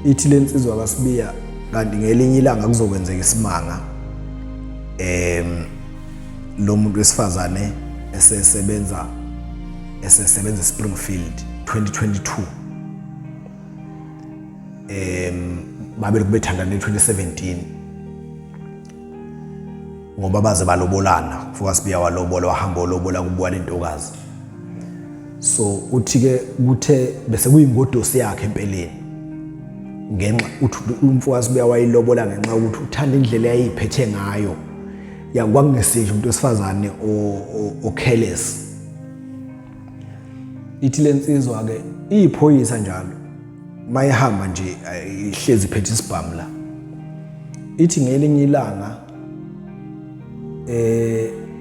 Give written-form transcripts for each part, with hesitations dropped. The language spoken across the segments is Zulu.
Ithi lensizwa kaSibiya kanti ngelinye ilanga kuzokwenzeka isimanga lo muntu wesifazane esesebenza eSpringfield 2022. Babelokhu bethandana e-2017 ngoba baze balobolana. Mfoka Sibiya walobola, wahamba olobola kubuka lentokazi. So uthi-ke kuthe bese kuyingodosi yakhe empeleni, ngenxa uthi umfoka Sibiya wayilobola ngenxa yokuthi uthanda indlela eyayiphethe ngayo. Ya, kwakungesinje umuntu wesifazane o-careless. Ithi lensizwa-ke iyiphoyisa njalo mayihamba nje ihlezi iphethe isibhamu la. Ithi ngelinye ilanga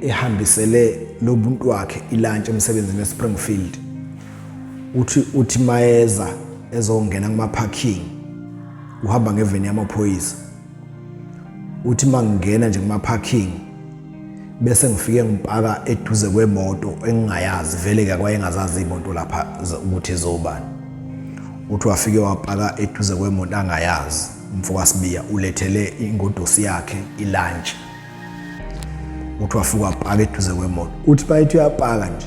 ehambisele lobuntu wakhe ilunch emsebenzini eSpringfield, uthi mayeza ezongena kuma parking, uhamba ngeveni yamaphoyisa. Uthi mangingena nje kuma parking bese ngifike ngipaka eduze kwemoto engingayazi vele, ke kwayengazazi imoto lapha ukuthi izobani. Uthi wafike wapaka eduze kwemoto angayazi. Umfoka Sibiya ulethele ingodosi yakhe ilunch. Uthi wafika wapaka eduze kwemoto. Uthi bayithi uyapaka nje,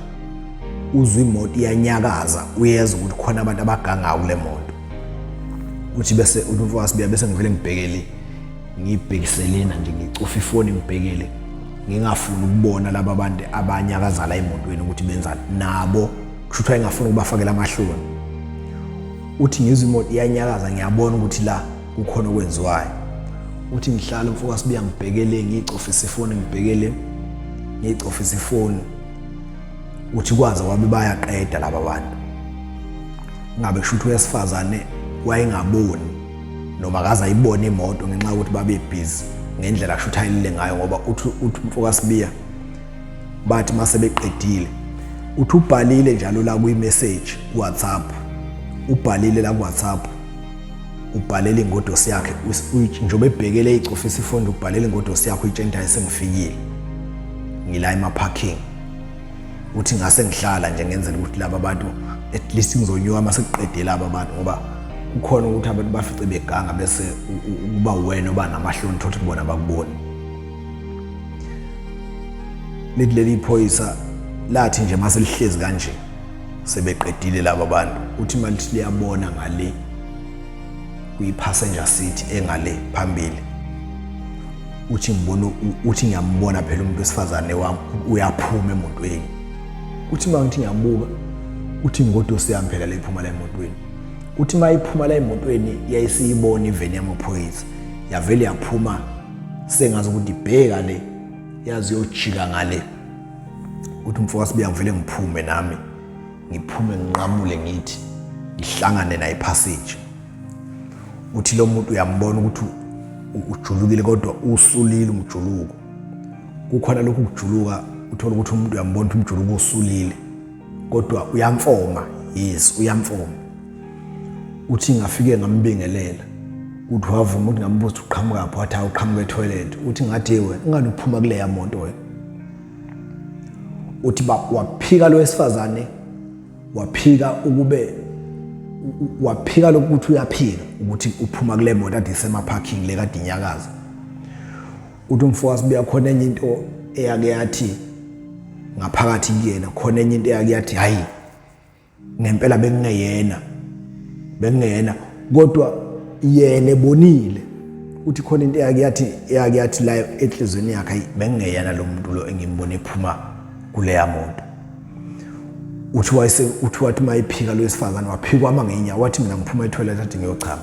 uzwa imoto iyanyakaza, uyezwa ukuthi khona abantu abagangayo kule moto. Uthi bese uthi umfoka Sibiya bese ngivele ngibhekele, ngibhekiselena nje, ngicofa ifoni ngibhekele, ngingafuni ukubona laba bantu abanyakazala emotweni ukuthi benzani nabo, kusho ukuthi wayengafuni ukubafakela amahloni. Uthi ngizwa imoto iyanyakaza, ngiyabona ukuthi la kukhona okwenziwayo. Uthi ngihlala umfoka Sibiya ngibhekele, ngiyicofisa ifoni, ngibhekele, ngiyicofisa ifoni. Uthi kwaze kwabe bayaqeda laba bantu. Ngabe kusho ukuthi wesifazane wayengaboni noma akaze ayibone imoto ngenxa yokuthi babe busy ngendlela kusho ukuthi ayilile ngayo, ngoba uthi umfoka Sibiya bathi mase beqedile, uthi ubhalile njalo la kwi-message ku-WhatsApp, ubhalile la ku-WhatsApp, ubhalela ingodosi yakhe njengoba ebhekele icofisa ifoni, ubhalela ingodosi yakhe uyitshela ukuthi sengifikile, ngila ema-parking. Uthi ngase ngihlala nje ngenzela ukuthi laba bantu at least ngizonyuka uma sekuqedile laba bantu, ngoba kukhona ukuthi abantu bafice beganga bese kuba wena oba namahloni, thothi kubona bakuboni. Lithi leli phoyisa lathi nje mase lihlezi kanje sebeqedile laba bantu, uthi malithi liyabona ngale kwi-passenger seat engale phambili, uthi ngibona, uthi ngiyambona phela umuntu wesifazane wami uyaphuma emotweni. Uthi uma ngithi ngiyabuka, uthi ngodosi yami phela lephuma la emotweni. Uthi uma iphuma la emotweni yayisiyibona iveni yamaphoyisa, yavele yaphuma sengazi ukuthi ibheka le, yazi yojika ngale. Uthi umfo kaSibiya ngivele ngiphume nami, ngiphume nginqamule, ngithi ngihlangane naye passage. Uthi lo muntu uyambona ukuthi ujulukile kodwa usulile umjuluko. Kukhona lokhu kujuluka uthola ukuthi umuntu uyambona ukuthi umjuluko usulile kodwa uyamfoma. Yes, uyamfoma. Uthi ngafike ngambingelela, uthi wavuma. Ukuthi ngambuza ukuthi uqhamuka phi, wathi awuqhamuka etoilet. Uthi ngathi we ungani uphuma kuleya moto wena? Uthi waphika lo wesifazane, waphika ukube waphika lokuthi uyaphika ukuthi uphuma kule moto ade isema-parking le kade inyakaza. Uthi umfowethu buya khona enye into eyake yathi ngaphakathi kuyena, khona enye into eyake yathi hayi ngempela bekungeyena, bekungeyena, kodwa yena ebonile. Uthi khona into eyake yathi la enhlizweni yakhe, hayi bekungeyena lo muntu lo engimbone ephuma kuleya moto. Uthi wayese uthi wathi mayiphika lo wesifazane, waphikwa ama ngenyawo, wathi mina ngiphuma etoilet athi ngiyochama.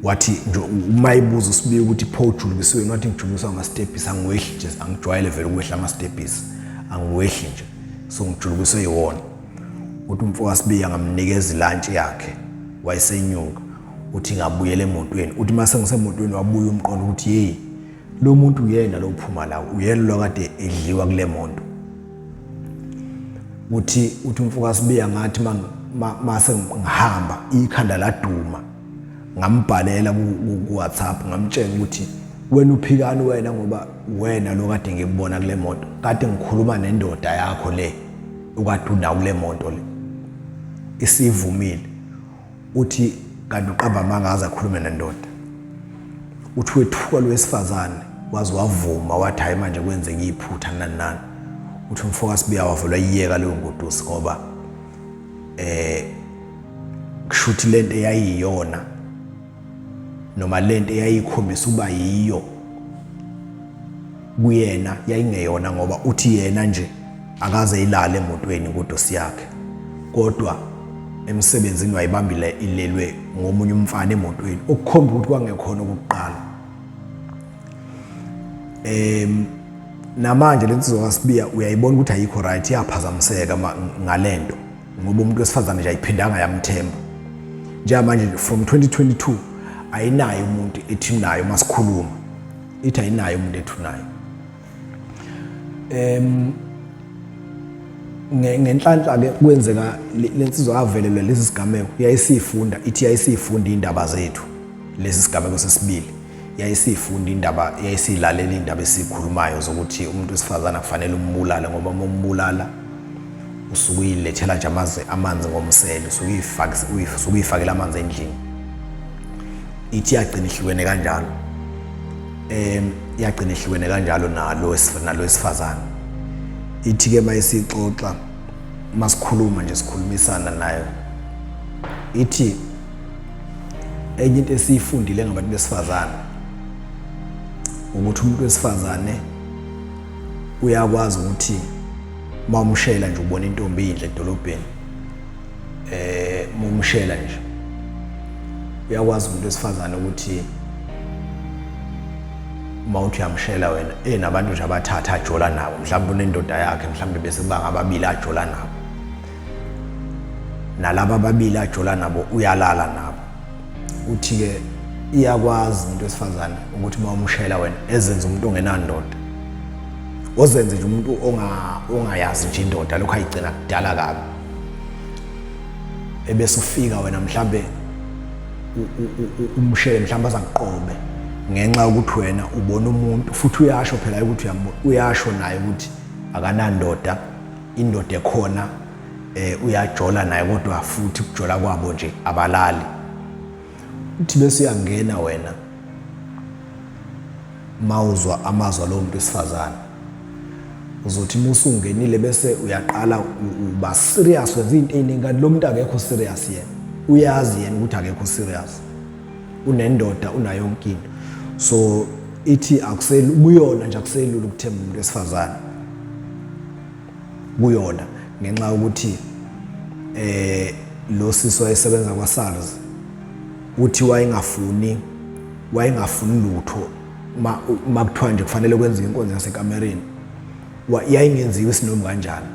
Wathi nje uma ibuza uSibiya ukuthi pho ujulukisiweni, wathi ngijulukiswa ama-stepisi, angiwehli nje, angijwayele vele ukwehla ama-stepisi, angiwehli nje, so ngijulukiswe yiwona. Uthi umfo kaSibiya ngamnikeza ilantshi yakhe, wayesenyuka. Uthi ngabuyela emotweni. Uthi uma sengisemotweni wabuya umqondo ukuthi yeyi, lo muntu uyena lo uphuma la, uyena lo kade edliwa kule moto. Uthi umfo kaSibiya ngathi mase ngihamba ikhanda laduma, ngambhalela ku-WhatsApp, ngamtshela ukuthi wena uphikani wena, ngoba wena lo kade ngikubona kule moto, kade ngikhuluma nendoda yakho le ukade unawo kule moto le, isivumile. Uthi Kanti uqamba amanga aze akhulume nendoda. Uthi wethuka lo wesifazane waze wavuma wathi hayi manje kwenzeke iphutha nani nani. Uthi umfoka Sibiya wavelwa iyeka leyo ngodusi ngoba eh kushuthi lento eyayiyona noma lento eyayikhombisa ukuba yiyo kuyena yayingeyona ngoba uthi yena nje akaze ilale emotweni ingodosi yakhe kodwa emsebenzini wayibambile ilelwe ngomunye umfana emotweni okukhomba ukuthi kwangekhona okokuqala. Namanje lensizwa kaSibiya uyayibona ukuthi ayikho right, iyaphazamiseka ngalento ngoba umuntu wesifazane nje ayiphindanga yamthemba. Njengamanje from 2022 ayinayo umuntu ethi nayo, masikhuluma ithi ayinayo umuntu ethu nayo. Ngenhlanhla ke kwenzeka lensizwa yavelelwa lesi sigameko, yayisifunda ithi yayisifunda indaba zethu. Lesi sigameko sesibili yayisifunda indaba, yayisilalela indaba esikhulumayo zokuthi umuntu wesifazane akufanele umbulale, ngoba uma umbulala usuke uyilethela nje amanzi ngomsele, usuke uyifakela amanzi endlini. Ithi yagcina ihlukene kanjalo, yagcina ihlukene kanjalo nalo nalo wesifazane. Ithi ke mayisixoxa, masikhuluma nje sikhulumisana nayo, ithi enye into esiyifundile ngabantu besifazane ukuthi umuntu wesifazane uyakwazi ukuthi uma umshela nje ubona intombi inhle edolobheni, mumshela nje uyakwazi umuntu wesifazane ukuthi uma uthi uyamshela wena enabantu nje abathatha ajola nabo, mhlawumbe unendoda yakhe, mhlawumbe bese kuba ngababili ajola nabo, nalaba ababili ajola nabo uyalala nabo. Uthi-ke iyakwazi umuntu wesifazane ukuthi uma umshela wena ezenze umuntu ongenandoda, ozenze nje umuntu ongayazi nje indoda, lokhu ayigcina kudala kabi, ebese ufika wena mhlambe umshele mhlambe azakuqobe ngenxa yokuthi wena ubona umuntu, futhi uyasho phela ukuthi uyasho naye ukuthi akanandoda, indoda ekhona uyajola naye, kodwa futhi ukujola kwabo nje abalali. Uthi bese uyangena wena mawuzwa amazwi alowo muntu wesifazane, uzothi uma usungenile bese uyaqala uba serious, wenza into eziningi, kanti lo muntu akekho serious yena, uyazi yena ukuthi akekho serious, unendoda, unayo yonke into. So ithi akuselu kuyona nje, akuselula ukuthemba umuntu wesifazane kuyona, ngenxa yokuthi lo sisi wayesebenza kwa-SARS, uthi wayengafuni lutho uma kuthiwa nje kufanele kwenziwe inkonzo yasekamereni, yayingenziwa isinomi kanjani,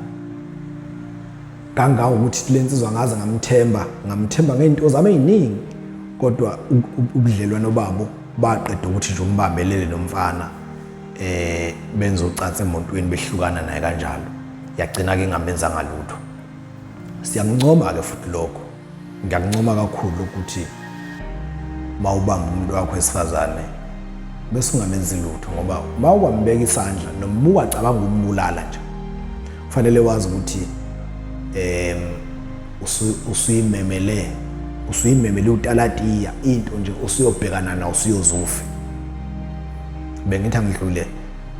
kangangokuthi le nsizwa ngaze ngamthemba ngey'nto zami ey'ningi, kodwa ubudlelwano babo baqeda ukuthi nje umbambelele nomfana, benza ucansi emotweni, behlukana naye kanjalo, yagcina ke ingamenzanga lutho. Siyakuncoma ke futhi lokho, ngiyakuncoma kakhulu ukuthi mawubamba umuntu wakho wesifazane bese ungamenzi lutho, ngoba mawukwambeka isandla noma ungacabanga ukumbulala nje, kufanele wazi ukuthi usuyimemele utalatiya, into nje usuyobhekana nawo, usuyozufe. Bengithi angidlule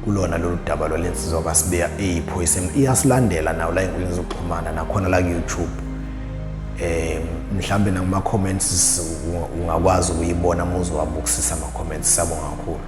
kulona lolu daba lwalensizwa kaSibiya eyiphoyisa, iyasilandela nawo la ey'nkundleni zokuxhumana nakhona la ku-YouTube, mhlambe nakuma comments ungakwazi ukuyibona uma uzowabukisisa ama comments. Siyabonga kakhulu.